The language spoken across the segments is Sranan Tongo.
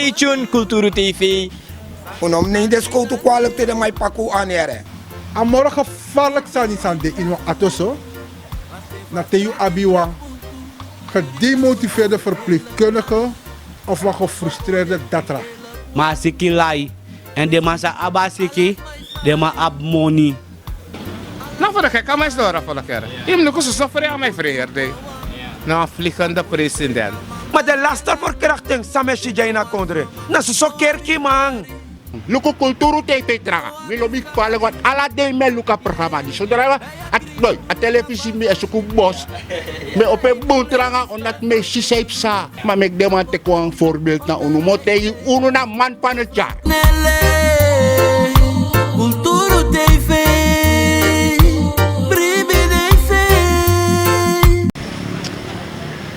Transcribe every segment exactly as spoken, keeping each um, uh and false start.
Stay tuned, Kulturu T V. Un no mus neem den skowtu kwalik te den man e paki un anere. A moro gevaarlijk sani san de ini wan ato so, na te yu abi wan gedemotiveerde verpleegkundige of wan gefrustreerde datra. Ma a siki lai, èn den man sa abi a siki, den man abi moni. Na fu de keki a man e sidon ora fu de kere. Yu mus luku soso frei a man e frei heri dei. Na wan vliegende president. Ma den laste verkrachting san mi e si dya ini a kondre, na soso kerkiman. Luku Kulturu T V tranga. Mi lobi kwalik want ala dei mi e luku a programa disi. Sodra a, a telefisi mi e suku bos. Mi e opo en bun tranga omdat mi e si san e psa. Ma meki den man teki wan voorbeeld na unu. Mi o taigi unu na man van het jaar. Nele, Kulturu T V, bribi den fe.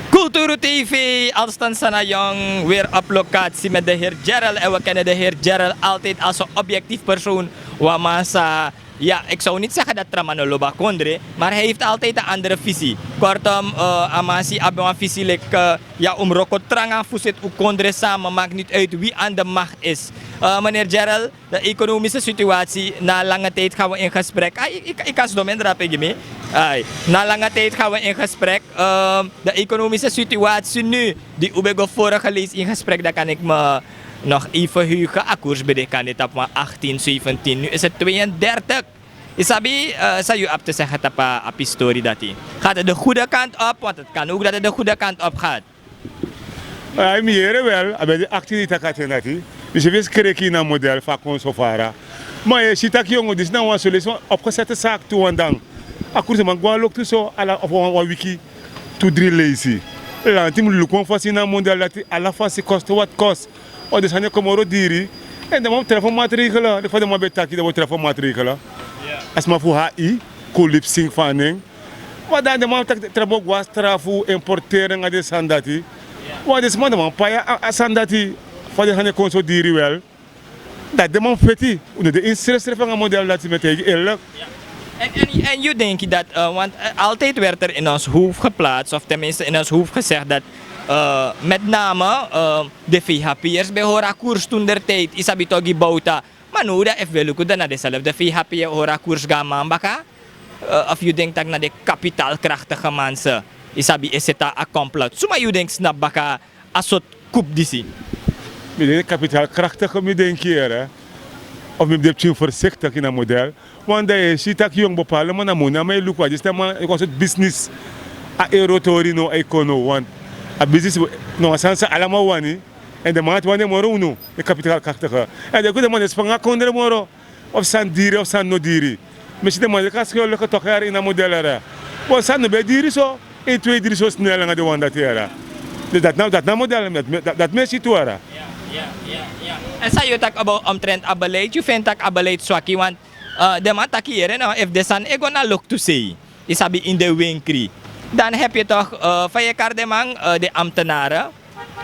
Kulturu T V, Alston Sanayong, weer op locatie met de heer Gerald. En we kennen de heer Gerald altijd als een objectief persoon. Wamasa, ja, ik zou niet zeggen dat Traman no lobi a kondre, maar hij heeft altijd een andere visie. Kortom, eh, a man si abi wan visie leki, eh, ya, un mus wroko tranga fu seti un kondre samen, maakt niet uit wie aan de macht is. Eh, meneer Gerald, de economische situatie na lange tijd gaan we in gesprek. Ah, ik, ik, ik kan zo minder drapen, Jimmy. Ai, na lange tijd gaan we in gesprek. Ehm, de economische situatie nu, die u bent vorige lees in gesprek, daar kan ik me nog even heugen. A koers ben de kan dit op maar achttien, zeventien, nu is het tweeëndertig. Isabi, eh, san yu abi te zeggen tapu a pistori dati? Gaat het de goede kant op? Want het kan ook dat het de goede kant op gaat. Ai, mi yere wel, a ben de achttien di taki a ten dati. Mi si fesi kreki na model fu a kon so fara. Ma yu e si taki yongu, disi na wan so leisi wan opgezette zaak tu wan dan. A koers man go a loktu so, ala of wan, wan wiki, tu dri leisi. Lanti mus luku wan fasi na model dati, ala fasi koste wat kost. O, den sani e kon moro diri. Èn den man mus trafu maatregelen. Leki fa den man ben taki den mus trafu maatregelen. A sma fu H I, kon lipsing fu a nen. Ma dan den man taki trafu go a strafu, importeri nanga den sani dati. Ma den sma, den man pai a, a sani dati. Fa den sani e kon so diri wel. Dati den man feti. Un no de ini srefsrefi nanga model dati, mi e taigi yu eerlijk. En, en, en yu denki dat, eh, want, eh, altijd werd er in ons hoofd geplaatst, of tenminste in ons hoofd gezegd dat, eh, met name, eh, de V H P'ers ben hori a koers toen der tijd, isabi toch gi Bouta. Ma now dan efu wi e luku dan na dezelfde V H P e hori a koers go a man baka. Eh, of yu denki tak' na den kapitaalkrachtige man se, isabi, e seti a complot? Suma yu denki snapu baka a sortu coup disi? Mi denki kapitaalkrachtige, mi denki yere. Of mi mus de pikin voorzichtig ini a model. Want dan yu e si taki yongu bepaalde man na moni a man e luku, a disi na man e kon sortu business. A euro tori now e kon now, want a business na wan sani san ala man wani. Èn den man dati wani den moro, unu, den kapitaalkrachtige. Èn den ku den man dati e span a kondre moro. Of sani diri of sani no diri. Mi si den man dati e kon a skeurliki toki yari ini a model yara. Bon, sani no ben e diri so. Ini twee dri so snel nanga den wan dati yara. Dus dati na, dati na model, dati mi e, dati, dati mi e si tu yara. Èn san yu taki about, omtrent a beleid, yu feni tak' a beleid swaki, want, eh, den man taki yere no, efu den sani e go na loktu sei, isabi, ini den wenkri, dan hebi yu toch, eh, fa yu e kari den man, eh, den ambtenaren,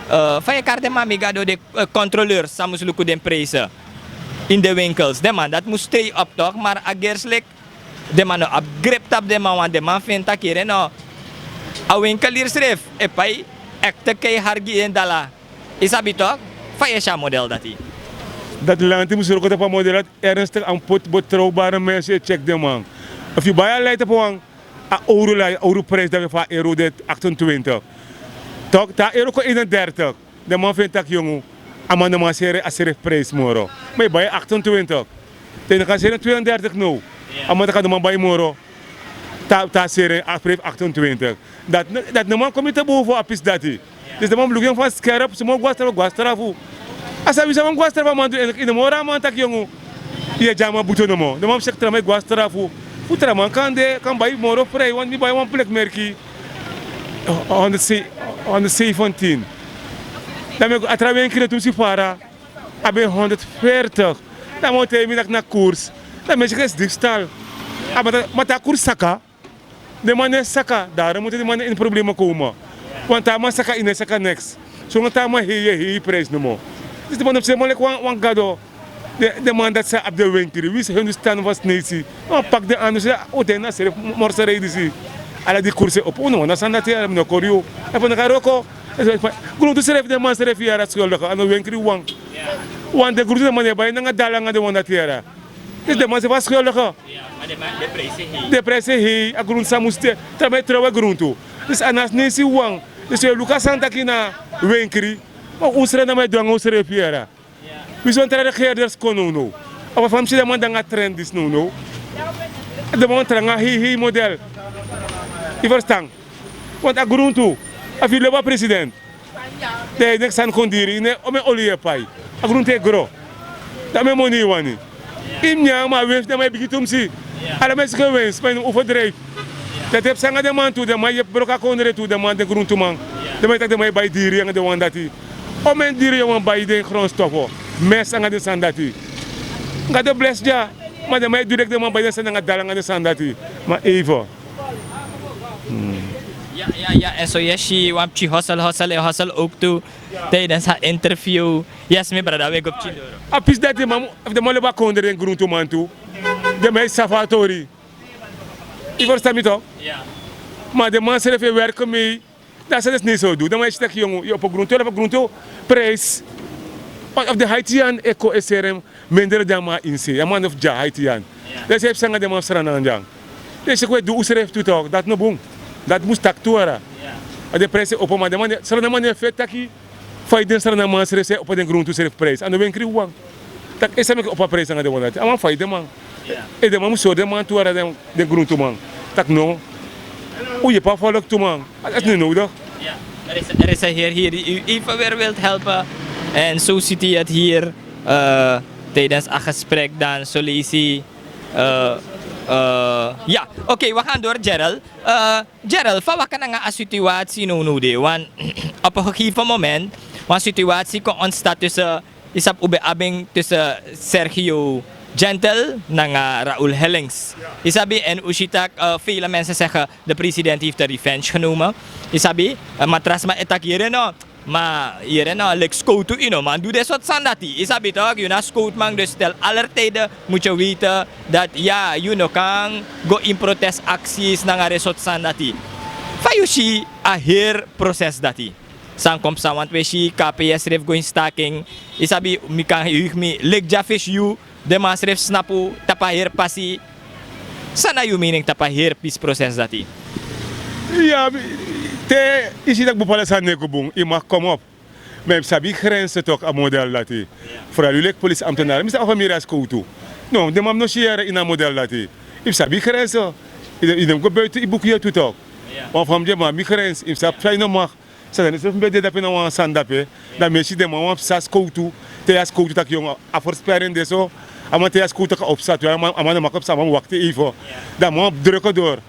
eh, fa yu e kari den man, mi gado, den, eh, controleurs san mus luku den prijse ini den winkels. Den man dati mus stay up toch, maar a gersi leki den man no abi grip tapu den man, want den man feni tak' yere no, a winkelier srefi e pai ekte keihard gi den dala. Isabi toch? Fa yu e si a model dati? Dati lanti mus wroko tapu a model dati ernstig, a mus poti betrouwbare mensen e check den man. Efu yu bai a lai tapu wan, a euro lai, a euro prijs dati fu a euro de achtentwintig. Toch, te a euro kon eenendertig, den man feni tak' yongu, a man no man seri a srefi prijs moro. Ma yu bai achtentwintig, dan yu no kan seri tweeëndertig now. A man taki a no man bai moro. Te a, te a seri a prijs achtentwintig. Dati no, dati no man kon miti boven a pisi dati. Dus den man mus luku yongu fan skerp, so man go a strafu, go a strafu. A sabi san man go a strafu a man du, èn yu no man hori a man taki yongu, yu e gi a man buto nomo. Den man mus seki tra man e go a strafu. Fu tra man kan de, kan bai moro frei, want mi bai wan plekmerki, honderd, honderd zeventien. Dan mi e go a tra wenkri tu, mi si fara, a ben honderd veertig. Dan mi o taigi mi taki na koers. Dan mi e si kesi diefstal. A ma te a koers saka, den man no e saka, daarom mus den man ini problema komen. Want te a man saka, yu no e saka niks. Songo te a man hei, yu e hei prijs nomo. Dus den man no mus si den man leki wan, wan gado. Den, den man dati sa abi den wenkri, winsi Hindustan fu Sneisi, den man paki den anus, ya, o, den na srefi morserij disi. Ala di koers e opo, unu wani a sani dati, mi no kori yu. Efu unu kan wroko, Gruntu srefi, den man srefi yara skuldigi, a no wenkri wan. Wan den gruntu den man e bai nanga dala nanga den wan dati yara. Dus den man srefi a skuldigi. Den prijs e hei, a gruntu san musu de, tra man e trowe gruntu. Dus a no sinesi wan. Dus yu e luku a sani taki na wenkri. Ma un srefi na man e du nanga un srefi yara. Wi si wan tra regeerders kon nownow. A wan fa mi si den man de nanga trend disi nownow. Den man wan tranga hei hei model. Yu ferstan? Want a gruntu, efu yu lobi a president, dan yu e denki sani kon diri, yu no e, omeni oli yu e pai. A gruntu e gro. Dan omeni moni yu wani? Yu mus nyan, ma a wensi den man e bigi tumsi. Ala man e siki en wensi, ma yu no un ferdrijf. Dati e psa nanga den man tu, den man yepi broko a kondre tu, den man, den gruntuman. Den man e taki den man e bai diri nanga den wan dati. Omeni diri yu wani bai den gronstofu, mes nanga den sani dati? Gado blesi dya. Ma den man e du leki den man bai den sani nanga dala nanga den sani dati. Ma even. Ya, ya, ya, èn so yu e si wan pikin hosel, hosel, e hosel owktu tijdens a interview. Yes, mi brada, wi e go pikin doro. A pisi dati, ma efu den man lobi a kondre, den gruntuman tu, den man e sabi a tori. Yu ferstan mi tok? Ma den man srefi e werki mei. Dan a sani disi no e so du. Den man e si taki yongu, yu opo gruntu, yu opo gruntu prijs. Of den Haitian e kon e seri en mindre dan a man ini se. A man no fu dya, Haitian. Den srefi psa nanga den man fu Sranan dya. Den srefi e du unsrefi tu tok, dati no bun. Dati mus taki tu yara. A den prijs e opo, ma den man, Sranan man no e feti taki fa yu den Sranan man srefi sa e opo den gruntu srefi prijs. A no wenkri wan. Taki en sa meki opo a prijs nanga den wan dati. A man fa yu den man. Efu den man mus sori den man tu yara, den gruntuman, taki no, un yepi a folku tu man. A dati no e nowdigi. Er is, er is een heer hier die u even weer wilt helpen. En zo ziet hij het hier eh, tijdens een gesprek dan zo lees hij. Eh, eh, ja, oké, we gaan door, Gerald. Eh, Gerald, fa waka nanga a situatie nownow de? Want op een gegeven moment wan situatie kon ontstaan tussen, yu sabi, un ben abi en tussen Sergio Gentle nanga Raoul Hellings. Yu sabi, en un si taki, eh, vele mensen zeggen de president heeft de revenge genomen. Yu sabi, eh, ma tra sma e taki yere no, ma yere no, leki skowtu, yu no man du den sortu sani dati. Yu sabi tok, yu na skowtuman, dus te ala tijden moet je weten dat, ya, yu no kan go ini protestacties nanga den sortu sani dati. Fa yu si a heri proces dati? San kon psa, want wi e si K P S srefi go ini staking. Yu sabi, mi kan huigi mi leki dya fesi yu, den man srefi snapu tapu a heri pasi. San na yu mening tapu a heri pisi proces dati? Ya, te yu si taki bepaalde sani no e go bun, yu mag komopu. Ma yu mus sabi yu grense tok, a model dati. Vooral yu leki polisi-ambtenaar, mi sabi fa mi yere a skowtu. No, den man mus no si yere ini a model dati. Yu mus sabi yu grense. Yu no mus go buiten yu buku yere tu tok. Wan fa mi de, ma mi grense, yu mus sabi san yu no mag. Sani dati, efu mi ben de dape na wan sani dape, dan mi e si den man wan psa skowtu. Te yu a skowtu taki yongu, a voorspelling de so. A man te yu a skowtu taki a o psa tu, a man no mag psa, a man mus wakti even. Dan a man druk door.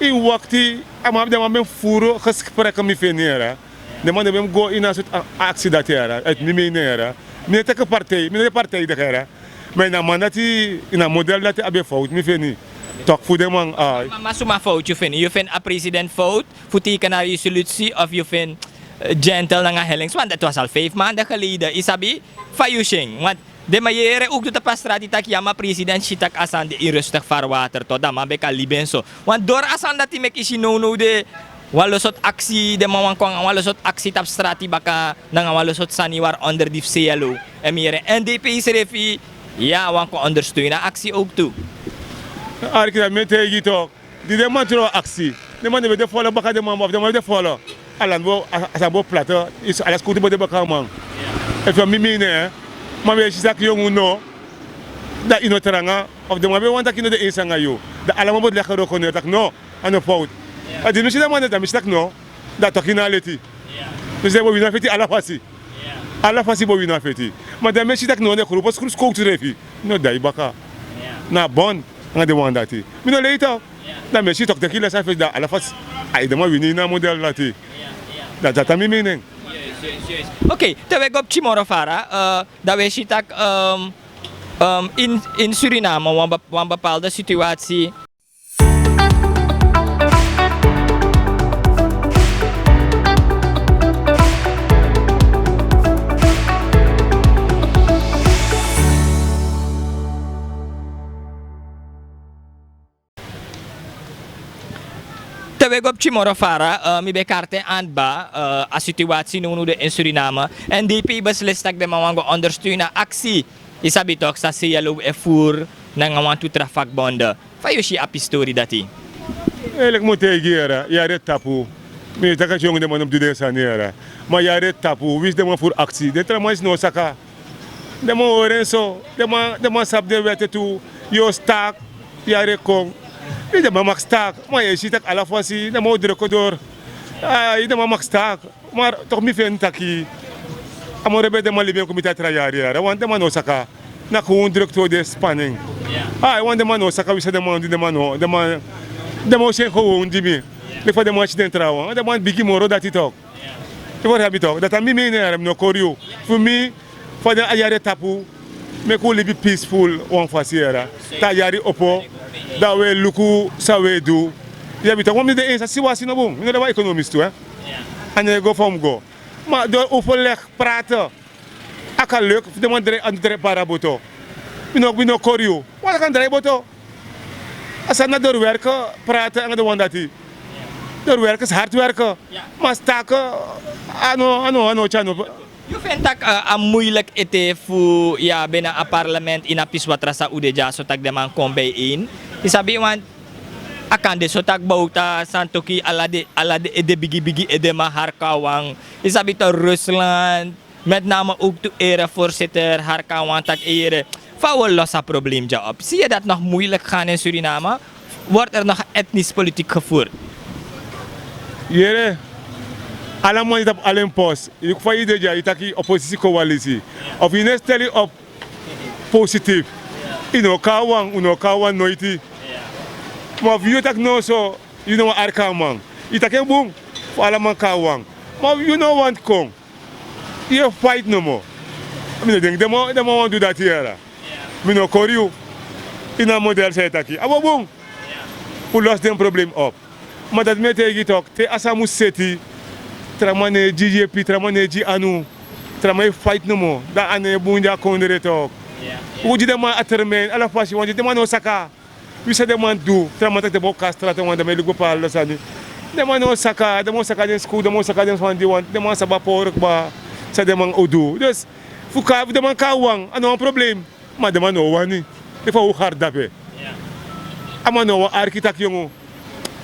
Yu wakti, a man, den man ben furu gesprek, mi feni yere. Den man no ben mus go ini a sortu aksi dati yere, uit mi mening yere. Mi no e teki partij, mi no de partijdigi yere. Ma ini a man dati, ini a model dati a ben fowtu, mi feni. Tok fu den man, ai. Ma, ma suma fowtu yu feni? Yu feni a president fowtu fu teken a resolutie of yu feni, eh, Gentle nanga Hellings? Want dat was al vijf maanden geleden. Yu sabi, fa yu si en? Want den man yere owktu tapu a strati taki ya, ma president si taki a sani de ini rustig farwater tok, dan a man ben kan libi en so. Want door a sani dati meki yu si nownow de wan lo sortu aksi, den man wani kon nanga wan lo sortu aksi tapu strati baka, nanga wan lo sortu sani, waaronder die fu C L O. Èn mi yere N D P srefi, ya, wani kon ondersteun a aksi owktu. Arki, dati mi e taigi yu tok. Di den man tron aksi, den man no ben de folo baka, den man, of den man ben de folo, a landi bo, a, a sani bo plat. Yu si, ala skowtu bo de baka a man. Efu mi, mi nen, ma wi e si taki yongu no, dan yu no tranga, of den man ben wani taki yu no de eens nanga yu, dan ala man bo leki reconnaître taki no, a no fowtu. A di mi si den man de, dan mi si taki no, dan a toki no e leti. Dus den bo wini a feti ala fasi. Ala fasi bo wini a feti. Ma dan mi e si taki no, den groupe skowtu srefi no dai baka. Na bon, nanga den wan dati. Mi no lei tok. Dan mi e si tok teki lesi a fesi, dan ala fasi a edeman wini ini a model dati. Dan dati a mi mening. Ok, te wi e go pikin moro fara, eh, dan wi e si taki, ehm, ehm, in, in Suriname wan be-, wan bepaalde situatie. Te wi e Go pikin moro fara, eh, mi ben karten anba, eh, a situatie nownow de in Suriname. En D P beslis tak' den man wani go ondersteun a aksi. Yu sabi tok, san C L O e voer nanga wantu tra vakbonden. Fa yu si a pistori dati? Eerlijk moet tegen hier, yare tapu. Mi taki a tyongu den man no mus du den sani yara. Ma yare tapu, winsi den man voer aksi. Den tra man is no saka. Den man hori en so, den man, den man sabi den wèt tu, yu o staak, yari e kon. Yu den man mag staak, ma yu e si tak' ala fasi den man o droko doro. Ai, den man mag staak, ma toch mi feni taki a moro ben den man libi en kon miti a tra yari yara, want den man no saka. Na kon druk tu o de spanning. Ai, want den man no saka wi san den man du, den man no, den man, den man o si en kon di mi. Leki fa den man si den trawan, den man bigi moro dati toch. Yu fori sabi tok, dati a mi meini yara, mi no kori yu. Fu mi, fa den a yari e tapu, meki un libi peaceful wan fasi yara. Te a yari opo, dan un e luku san un e du. Yu sabi tok, wan mi de en sa siwasi no bun, mi no de wan ekonomistu, hè. A no e go fa un mus go. Ma door overleg praten. A kan leuk fu den man drai, a no drai para boto. Mi no, mi no kori yu. Wan kan drai boto. A sani na doorwerken, praten anga den wan dati. Doorwerken is hard werken. Ma staken, a no, a no, a no tyari no. Yu feni tak', eh, a moeilijk ete fu, ya, bini a parlement ini a pisi watra san un de dya so tak' den man kon bijeen? Yu sabi, want a kan de so tak' Bouta, Santoki, ala den, ala den ede bigi bigi edeman hari kon na wan. Yu sabi tok, Rusland, met name ook tu ere voorzitter hari kon na wan tak' ere. Fa un o los a probleem dya op? Si yu dati nog moeilijk gaan in Suriname? Wordt er nog etnisch politiek gevoerd? Yere, ala man e tapu ala en pos. Yu luku fa yu de dya, yu taki oppositie coalitie. Of yu no e stel yu op positief. Yu no kon na wan, un no kon na wan noiti. Ma fu yu taki no so, yu no wan arki a man. Yu taki en bun, fu ala man kon na wan. Ma fu yu no wani kon. Yu e fight nomo. Mi no denki den man, den man wani du dati yara. Mi no kori yu. Ini a model san yu taki, a bo bun. Un los den probleem op. Ma dati mi e taigi tok, te a sani mus seti, tra man no e gi yepi, tra man no e gi anu. Tra man e fight nomo. Dan a no e bun gi a kondre tok. Un gi den man a termijn, ala fasi, want den man no saka. Wi san den man du, tra man taki den bo kastra, tra man, den man e luku bepaalde sani. Den man no saka, den man saka den skul, den man saka den sani di wan, den man sabi a poro kba san den man o du. Dus fu kon, fu den man kon na wan, a no wan probleem. Ma den man no wani. Efu a o hari dape. A man no wani arki taki yongu.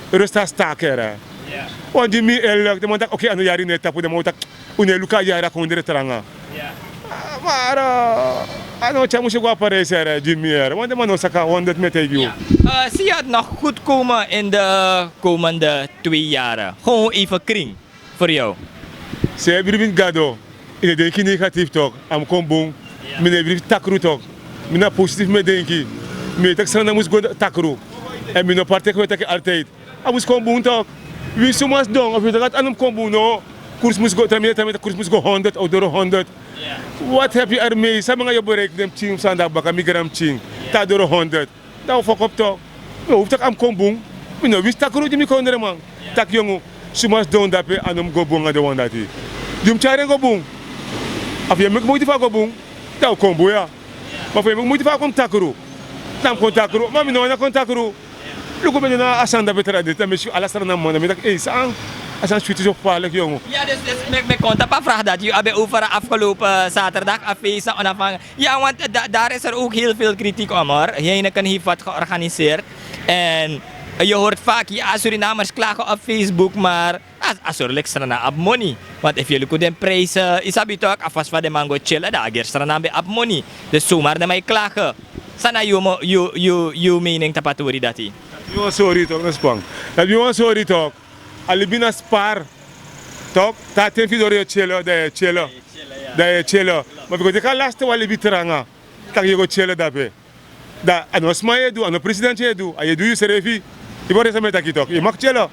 Rust a staker. Want gi mi eerlijk, den man taki, oké, a no yari no e tapu, den man o taki. Un no e luku a yari a kondre tranga. Maar, eh, a no tyari musu go a Parijs yara, gi mi yara. Want den man no saka, want dati mi e taigi yu. Eh, zie je het nog goed komen in de komende twee jaren? Gewoon even kring, voor jou. Se bribi Gado, yu no e denki negatief tok, a mus kon bun. Mi no e bribi takru tok. Mi na positief mi e denki. Mi e taki Sranan mus go takru. En mi no partij kon e taki altijd. A mus kon bun tok. Wi suma sidon, of yu taki a no mus kon bun no. Koers mus go, tra mi e taki, koers mus go honderd, a o doro honderd. Wat heb je ermee? San mi nanga yu o bereik, den pikin san de baka, mi granpikin. Te a doro honderd. Dan un fokop tok. Mi no hoefu taki a mus kon bun. Mi no winsi takru gi mi kondreman. Taki yongu, suma sidon dape, a no mus go bun nanga den wan dati. Di un mus tyari en go bun. Efu yu e meki moiti fu a go bun, dan un kon bun ya. Ma efu yu e meki moiti fu a kon takru, dan a mus kon takru. Ma mi no wani a kon takru. Luku, mi de na a sani dape tra dei, dan mi si ala Sranan man, dan mi taki, ei, san, a sani switi so gevaarlijk yongu. Ya, dus, dus mi, mi kon tapu a vraag dati yu abi over a afgelopen zaterdag, a feest, onafhankelijk. Ja, want da-, daar is er ook heel veel kritiek om, hoor. Heineken heeft wat georganiseerd. En je hoort vaak, ja, Surinamers klagen op Facebook, maar a, a sorry, leki Sranan abi moni. Want efu yu luku den prijzen, yu sabi tok, a fasi fa den man go chillen, dan a geri Sranan ben abi moni. Dus zomaar den man e klagen. San na yu mo-, yu, yu, yu mening tapu a tori dati? Yu wan sorry tok, no span. Yu wan sorry tok. A libi na spar. Tok, te a ten fu yu doro yu o chillen, dan yu e chillen. Dan yu e chillen. Ma efu yu go teki a laste wan libi tranga, taki yu go chillen dape. Dan a no sma yu e du, a no president yu e du, a yu e du yusrefi. Yu bari san mi e taki tok, yu mag chillen.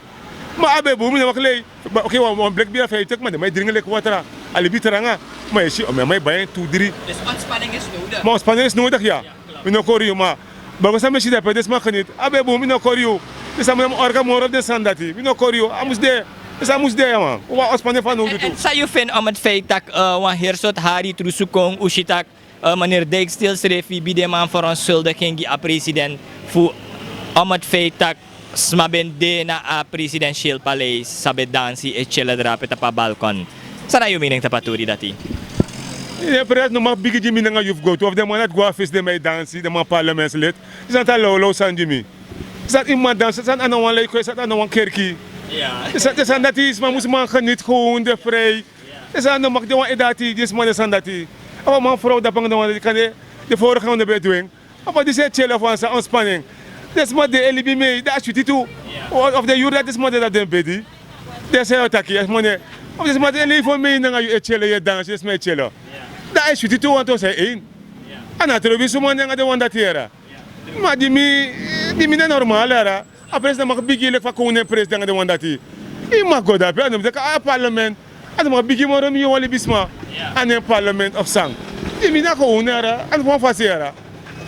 Ma a ben bun, mi no mag lei. Oké, wan, wan bleki bia feifi tok, ma den man e dringi leki watra. A libi tranga. Ma yu si, o mi a man e bai en tu dri. Dus ontspanning is nodig. Ma ontspanning is nodig, ya. Mi no kori yu, ma baka san mi e si dape, den sma geniet. A ben bun, mi no kori yu. Den sma mu orga moro fu den sani dati. Mi no kori yu, a mus de. Den sma mus de, ya man. Wan ontspanning fanowdu tu. En san yu feni om het feit tak', eh, wan heri sort hari trusu kon, un si tak', eh, meneer Dijksteel srefi bieden man verontschuldiging gi a president fu, om het feit tak' sma ben de na a presidentieel paleis san ben dansi e tyele drape tapu a balkon. San na yu mening tapu a tori dati? Yu e presi no man bigi gi mi nanga yu fu go tu of den man dati go a fesi den man e dansi den man parlementslid. Disi na tan lawlaw sani gi mi. Disi na tan yu man dansi disi na tan a no wan leiko disi na tan a no wan kerki. Disi na tan dati sma mus man geniti gewon de frei. Disi na tan no maki den wan e dati disi man den sani dati. A wan man frow dapu anga den wan dati kande den foro kan no ben e du en. A fa disi e tyele fu wan sani ontspan en. Den sma de e libi mei dan a switi tu. Of den yuru dati den sma de dati den bedi. Den san yu o taki a sma ne of den sma de e lei fu en mei nanga yu e tyele yu e dansi den sma e tyele. Dan a e switi tu wantu san yu ein. A na trobi suma nanga den wan dati yara. Ma di mi di mi na normal yara. A presi na maki bigi leki fa kon nen presi nanga den wan dati. Yu maki go dape a no mus taki a parlement. A no maki bigi moro mi yu wan libisma. A nen parlement of san. Di mi na kon unu yara a no fu wan fasi yara.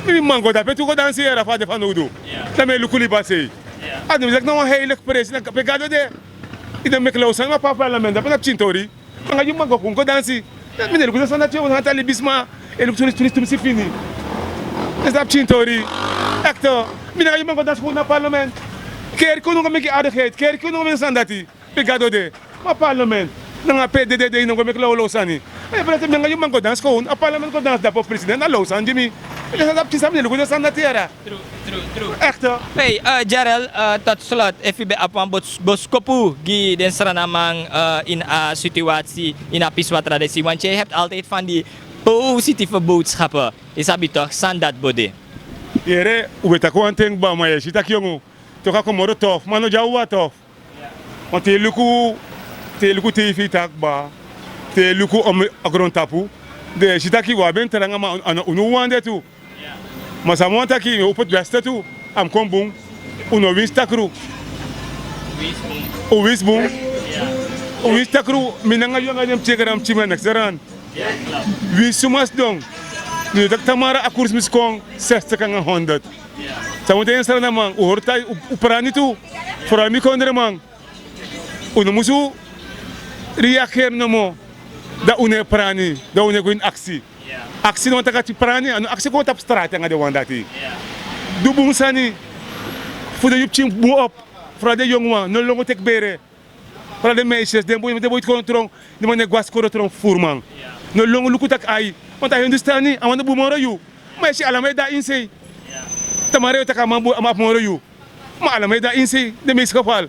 Mi mi man go dape tu go dansi yara fa a de fanowdu. Dan mi e luku libi a sei. A no mus taki na wan heilig presi na pe gado de. Yu no meki law sani ma pe a parlement dape na pikin tori. Nanga yu man go kon go dansi. Mi no e luku den sani dati yu o nanga tan libisma. E luku turistu tumisi fini. Disi na pikin tori. Ekte. Mi nanga yu man go dansi kon na parlement. Keri kon no go meki ardigheid keri kon no go meki den sani dati. Pe gado de. Ma parlement nanga pe dede de yu no go meki lawlaw sani. Yu e presi mi nanga yu man go dansi kon a parlement go dansi dape of president na law sani gi mi. Disi na tan pikin sani mi no e luku den sani dati yara. Ekte. Hey, Gerald, tot slot efu yu ben abi wan boskopu gi den sranaman ini a situasi ini a pisi watra disi want yu hebi altijdi fan di pow siti fu bowtskapu. Yu sabi tok' sani dati bo de. Yere, un ben taki wan ten kba ma yu e si tak' yongu. Toku a kon moro tofu ma a no dyawan tofu. Ma te yu luku te yu luku te yu fei taki kba te yu luku a grontapu. Den e si tak' wi abi en tranga ma a no unu wawan de tu. Ma san mi wani taki un poti beste tu. A mus kon bun. Un no winsi takru. Un winsi bun. Un winsi takru. Mi nanga yu anga den pikin e gara mi pikin mi na nekseran. Wi suma sidon. Mi no taki tamara a kursi mus kon sestik anga honderd. San un ten en sranaman un hori tai un prani tu. Foro a mi kondreman. Un no musu reageri nomo. Dan un no e prani dan un no e go ini aksi. Aksi no wani taki ati prani a no aksi kon tapu strati anga den wan dati. Du bun sani. Fu den yu pikin bun op. Foro a den yongu wan no longo teki bere. Foro a den meisesi den boi iti kon tron. Den man no e go a skoro tron fu furu man. No longo luku tak' ai. Wantu a hindustani a wan no bun moro yu. Ma yu si alaman e de a ini sei. Tamara yu o taki a man abi moro yu. Ma alaman e de a ini sei den meisi gefal.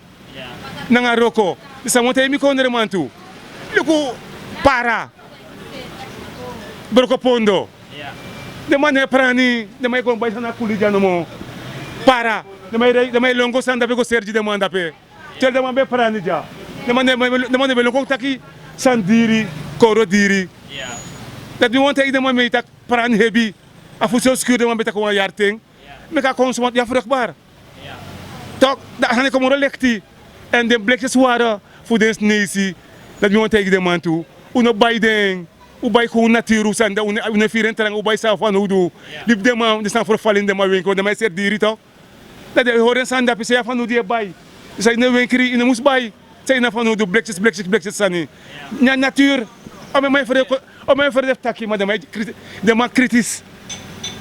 Nanga roko. Di san mi o taigi mi kondreman tu. Luku para. Broko pondo. Den man no e prani den man e kon bai sani na kuli dya nomo. Para. Den man e longo sani dape go seri gi den man dape. Te den man ben prani dya. Den man no ben longo kon taki sani diri. Koro diri. Dati mi wani taigi den man mei tak' prani hebi. A fu so skiri den man ben taki wan yari ten. Meki a kon suma ya frukbar. Tok' dan a sani e kon moro lekti. Èn den blekse sware fu den sneisi. Dati mi wani taigi den man tu. Un no bai den. Un bai kon un naturu sani dan un no e firi en tranga un bai san a fanowdu. Libi den man den sani ferfali ini den man wenki wan den man e seri diri tok'. Dan den e hori en sani dape san yu a fanowdu yu e bai. San yu no e wenkri yu no mus bai. San yu na fanowdu blekses blekses blekses sani. Na natur. Omen man e frede fu taki ma den man e kriti. Den man kritis.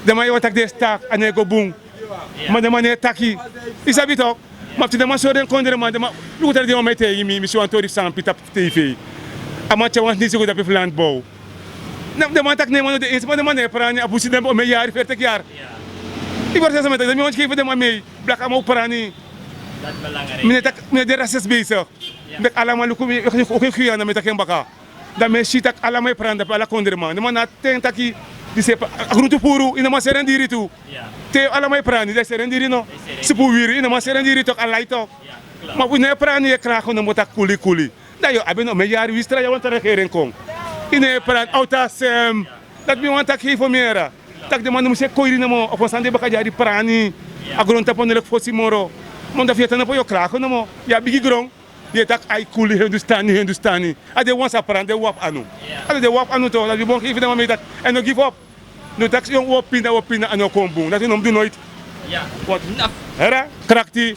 Den man e wani taki den e stak a no e go bun. Ma den man no e taki. Yu sabi tok'. Ma fu te den man sori den kondreman den man luku tari den man man e taigi mi mi si wan tori fu san pita fu tv. A man tyari wan sneisi go dape fu lantbow. Na den man taki ne man no de ensi ma den man no e prani a busi den omen yari ferteki yari. Yu bari sesa mi e taki den mi wani kei fu den man mei. Blaka man un prani. Mi no e de rasis beisik. Meki ala man luku mi. Oke kuya na mi e taki en baka. Dan mi e si tak' ala man e prani dape ala kondreman den man na a ten taki. Disi e a gruntu puru yu no man seri en diri tu. Te ala man e prani dan yu seri en diri no. Sipu wiri yu no man seri en diri tok' a lai tok'. Ma wi no e prani yu e krako nomo tak' kuli kuli. Dan yu o abi en omen yari wi stra yu a wan tra heri en kon. Yu no e prani awtu a sem. Dati mi wani taki hei fo mi era. Tak' den man no mus e koiri nomo a fon sani de baka dyari prani. A grontapu a no leki fosi moro. Manda fu yu e tan nopo yu o krako nomo. Yu a bigi gron. Yu e taki ai kuli hindustani hindustani. A de wan sa prani den wapu anu. A de den wapu anu to dati wi bon hei fu den man mi e taki. Èn no gifop. No taki yon un o pinda un o pinda a no kon bun dati un no mus du noiti. Hera krakti.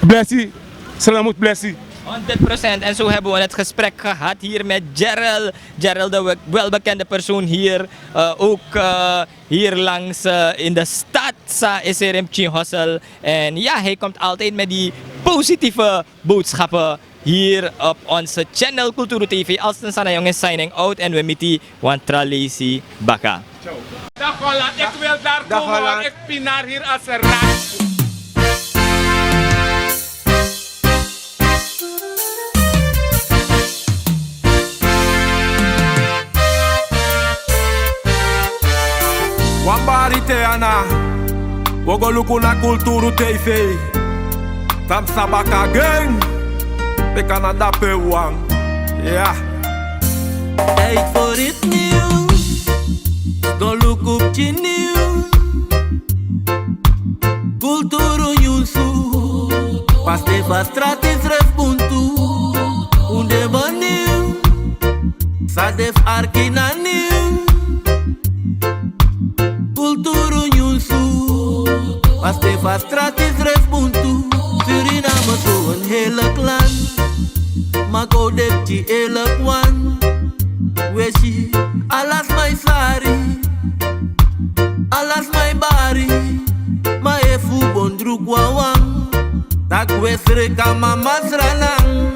Blesi. Selamutu blesi. Honderd procent en zo hebben we het gesprek gehad hier met Gerald. Gerald de welbekende persoon hier. Ook hier langs in de stad. Sa is er een pikin hostel. En ja, hij komt altijd met die positieve boodschappen hier op onze channel Kulturu T V. Alstan Sana Jongen signing out en we miti wan tra leisi baka. Dag Holland, ik wil daar komen, want ik pinar hier als een rat. Wan bari te ana, wo go luku na Kulturu T V. Tan psa baka gen, pe Canada pe wan. Ya. Tijd voor iets nieuws. Go luku pikin nieuws. Kulturu nyunsu. Paste fu a strati srefi bun tu. Un de bun nieuw. San de fu arki na nieuw. Kulturu nyunsu. Paste fu a strati srefi bun tu. Suriname so een heerlijk land. Ma go de pikin eerlijk wan. We si ala sma e sari. Ala sma e bari. Ma efu un bon druku wawan, taki we sreka mama sranan.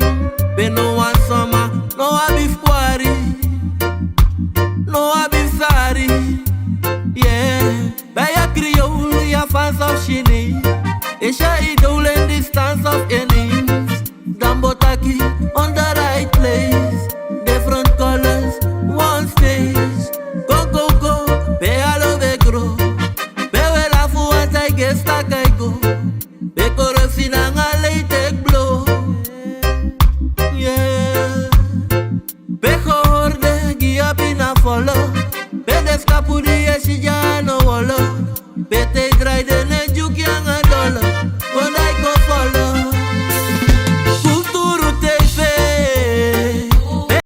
Pe no wan sma no abi fu kwari, no abi fu sari. Yeah. Bij a Creole, ya fans of Chinees. Asia, Idol en distance of Enis. Dan bo taki on the right place. Different colors, one stage. Go, go, go, pe alo we gro. Pe we lafu want I guess tak I go. Pe korosi nanga lei tek blo. Yeah. Pe gehorde gi a pina folo. Pe de skapu di e si ya no wolo.